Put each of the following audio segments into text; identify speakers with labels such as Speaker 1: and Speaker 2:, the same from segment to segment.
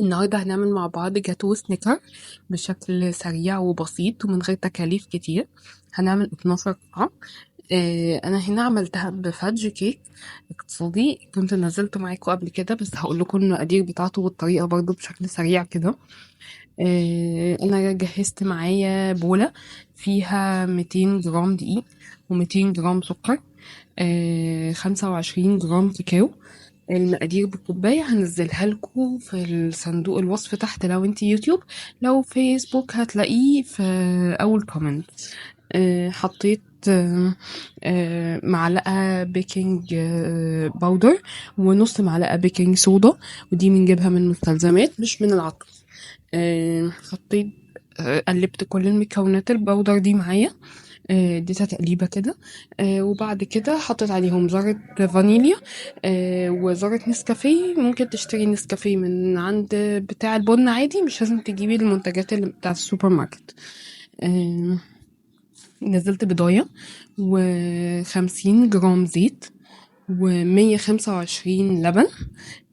Speaker 1: النهاردة هنعمل مع بعض جاتو سنيكر بشكل سريع وبسيط ومن غير تكاليف كتير. هنعمل 12 قطعة. انا هنا عملتها ب fudge cake اقتصادي، كنت نزلته معاكم قبل كده، بس هقول لكم المقادير بتاعته والطريقة برضو بشكل سريع كده. انا جهزت معايا بولة فيها 200 جرام دقيق و200 جرام سكر، 25 جرام كاكاو. المقادير بالكوباية هنزلها لكم في الصندوق الوصف تحت لو انتي يوتيوب، لو فيسبوك هتلاقيه في اول comment. حطيت معلقة baking powder ونص معلقة baking soda، ودي بنجيبها من المستلزمات مش من العطار. قلبت كل المكونات ال powder دي معايا، اديتها تقليبه كده، وبعد كده حطيت عليهم ذره فانيليا، وذره نسكافيه. ممكن تشتري نسكافيه من عند بتاع البن عادي، مش لازم تجيبي المنتجات اللي بتاعه السوبر ماركت. نزلت بضايه و50 جرام زيت و125 لبن،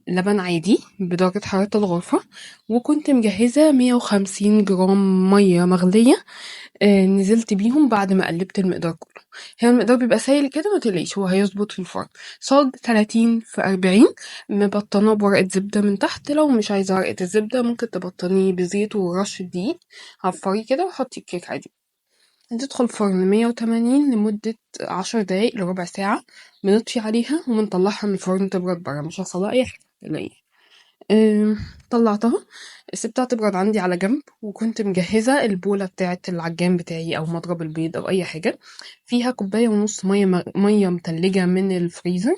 Speaker 1: لبن عادي بدرجة حرارة الغرفة، وكنت مجهزة 150 جرام مية مغلية. نزلت بيهم بعد ما قلبت المقدار كله. هي المقدار بيبقى سايل كده، ما تقلقيش هو هيظبط في الفرن. صاج 30 في 40، مبطناه بورقة زبدة من تحت. لو مش عايزة ورقة الزبدة ممكن تبطنيه بزيت ورشة دقيق، عفريه كده وحطي الكيك عادي. هتدخل الفرن 180 لمدة 10 دقايق لربع ساعة، بنطفي عليها وبنطلعها من الفرن تبرد برا، مش هيحصلها أي حاجة متقلقيش. طلعتها سبتها تبرد عندي على جنب، وكنت مجهزة البولة بتاعة العجان بتاعي أو مضرب البيض أو أي حاجة، فيها كوباية ونص مية متلجة من الفريزر،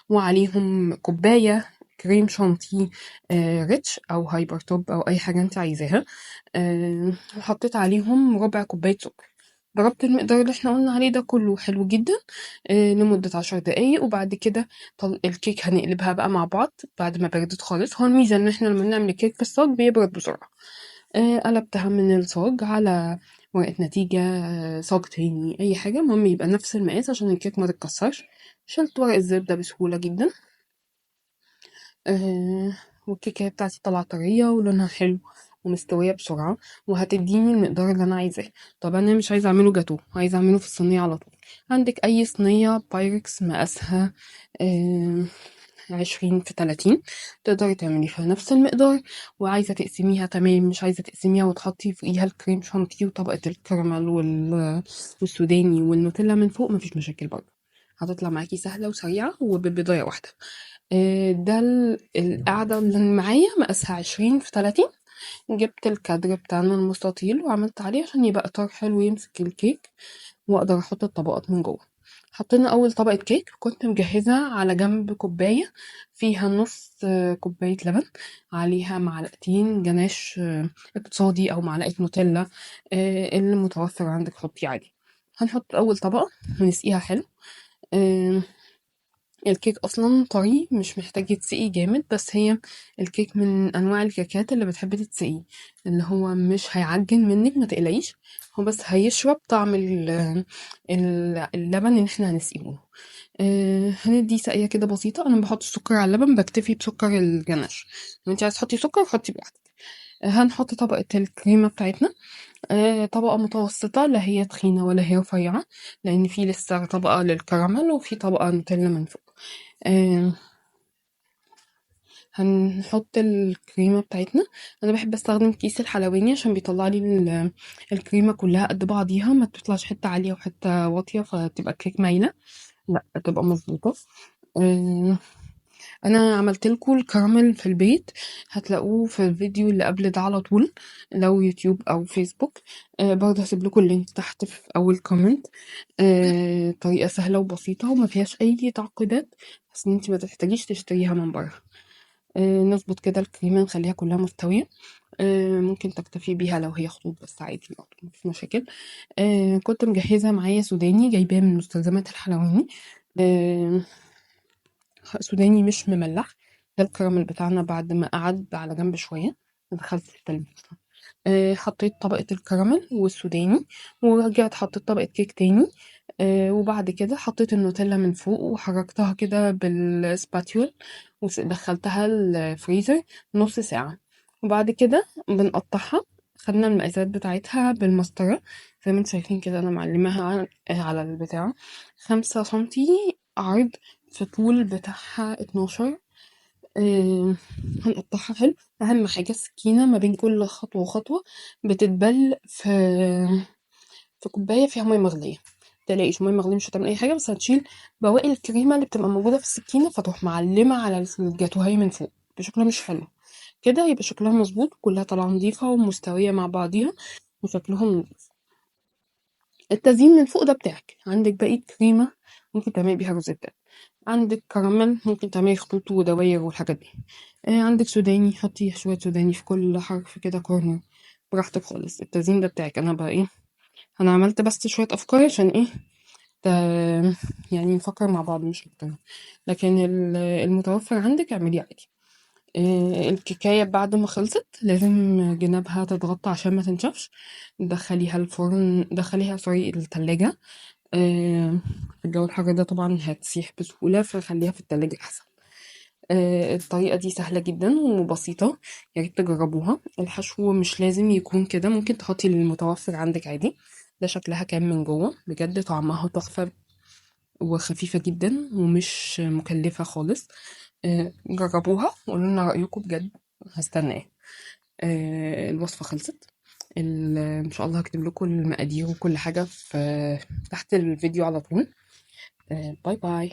Speaker 1: وعليهم كوباية كريم شانتيه، ريتش أو هايبر توب أو أي حاجة أنت عايزاها، وحطيت عليهم ربع كوباية سكر. ضربت المقدار اللي احنا قلنا عليه ده كله حلو جدا، لمدة 10 دقايق. وبعد كده الكيك هنقلبها بقى مع بعض بعد ما بردت خالص. هو الميزة ان احنا لما بنعمل الكيك في الصاج بيبرد بسرعة. قلبتها من الصاج على ورقة نتيجة، صاج تاني، اي حاجة، المهم يبقى نفس المقاس عشان الكيك ما تتكسرش. شلت ورق الزبدة بسهولة جدا، والكيكة بتاعتي طلعت طرية ولونها حلو ومستوية بسرعة، وهتديني المقدار اللي أنا عايزاه. طب أنا مش عايزة أعمله جاتوه، عايزة أعمله في الصينية على طول. عندك أي صينية بايركس مقاسها، 20 في 30، تقدري تعملي فيها نفس المقدار. وعايزة تقسميها تمام، مش عايزة تقسميها وتحطي فوقيها الكريم شانتيه وطبقة الكراميل والسوداني والنوتيلا من فوق، مفيش مشاكل برضه، هتطلع معاكي سهلة وسريعة وببضاية واحدة. ده القاعدة اللي معايا مقاسها 20 في 30. جبت الكادر بتاعنا المستطيل وعملت عليه عشان يبقى اطار حلو يمسك الكيك واقدر احط الطبقات من جوه. حطينا اول طبقة كيك، كنت مجهزة على جنب كوباية فيها نص كوباية لبن، عليها معلقتين جناش، اقتصادي او معلقة نوتيلا، اللي متوفر عندك حطيه عادي. هنحط اول طبقة ونسقيها حلو. الكيك اصلا طري مش محتاج يتسقي جامد، بس هي الكيك من انواع الكيكات اللي بتحب تتسقي، اللي هو مش هيعجن منك ما تقلقيش، هو بس هيشرب طعم اللبن اللي احنا هنسقيه. هندي سقيه كده بسيطه. انا بحط السكر على اللبن، بكتفي بسكر الجناش، لو انت عايز تحطي سكر حطي براحتك. هنحط طبقه الكريمه بتاعتنا، طبقة متوسطة، لا هي تخينة ولا هي رفيعة، لأن في لسه طبقة للكراميل وفي طبقة نوتيلا من فوق. هنحط الكريمة بتاعتنا. أنا بحب أستخدم كيس الحلواني عشان بيطلع لي الكريمة كلها قد بعضيها، ما تطلعش حتة عالية وحتة واطية فتبقى الكيك مايلة، لا تبقى مظبوطة. أنا عملت لكم الكراميل في البيت، هتلاقوه في الفيديو اللي قبل ده على طول لو يوتيوب أو فيسبوك. برضه هسيب لكم ال link تحت في أول comment. طريقة سهلة وبسيطة وما فيهاش أي تعقيدات، بس إن انتي ما تحتاجيش تشتريها من بره. نظبط كده الكريمة نخليها كلها مستوية. ممكن تكتفي بيها لو هي خطوط بس عادي برضه مفيش مشاكل. كنت مجهزة معايا سوداني جايباه من مستلزمات الحلواني، سوداني مش مملح. ده الكراميل بتاعنا بعد ما قعد على جنب شوية دخلت في التلج. حطيت طبقة الكراميل والسوداني، ورجعت حطيت طبقة كيك تاني، وبعد كده حطيت النوتيلا من فوق وحركتها كده بال spatula ودخلتها الفريزر نص ساعة. وبعد كده بنقطعها، خدنا المقاسات بتاعتها بالمسطرة زي ما انتم شايفين كده، انا معلماها على البتاع 5 سنتي عرض في طول بتاعها 12. هنقطعها حلو. اهم حاجة السكينة ما بين كل خطوة وخطوة بتتبل في كوباية فيها مية مغلية. متقلقيش، مية مغلية مش هتعمل اي حاجة، بس هتشيل بواقي الكريمة اللي بتبقى موجودة في السكينة، فتروح معلمة على الجاتوهية من فوق بشكلها مش حلو. كده يبقى شكلها مظبوط، كلها طالعة نظيفة ومستوية مع بعضيها وشكلهم نظيف. التزيين من فوق ده بتاعك، عندك باقي كريمة ممكن تعملي بيها روزيتا، عندك كراميل ممكن تعملي خطوط ودواير والحاجات دي، عندك سوداني حطي شوية سوداني في كل حرف كده كورنر، براحتك خالص. التزيين ده بتاعك. انا بقى ايه، انا عملت بس شوية افكار عشان ايه، يعني نفكر مع بعض مش اكتر، لكن المتوفر عندك اعمليه عادي. الكيكاية بعد ما خلصت لازم جنابها تتغطى عشان ما تنشفش. دخليها الفرن، دخليها سوري التلاجة. في الجو الحر ده طبعا هتسيح بسهولة، فخليها في التلاجة احسن. الطريقة دي سهلة جدا وبسيطة، يا ريت تجربوها. الحشو مش لازم يكون كده، ممكن تحطي المتوفر عندك عادي. ده شكلها كان من جوه، بجد طعمها تحفة وخفيفة جدا ومش مكلفة خالص. جربوها وقولوا لنا رأيكم، بجد هستناه. الوصفة خلصت. إن شاء الله هكتب لكم المقادير وكل حاجة في تحت الفيديو على طول. باي باي.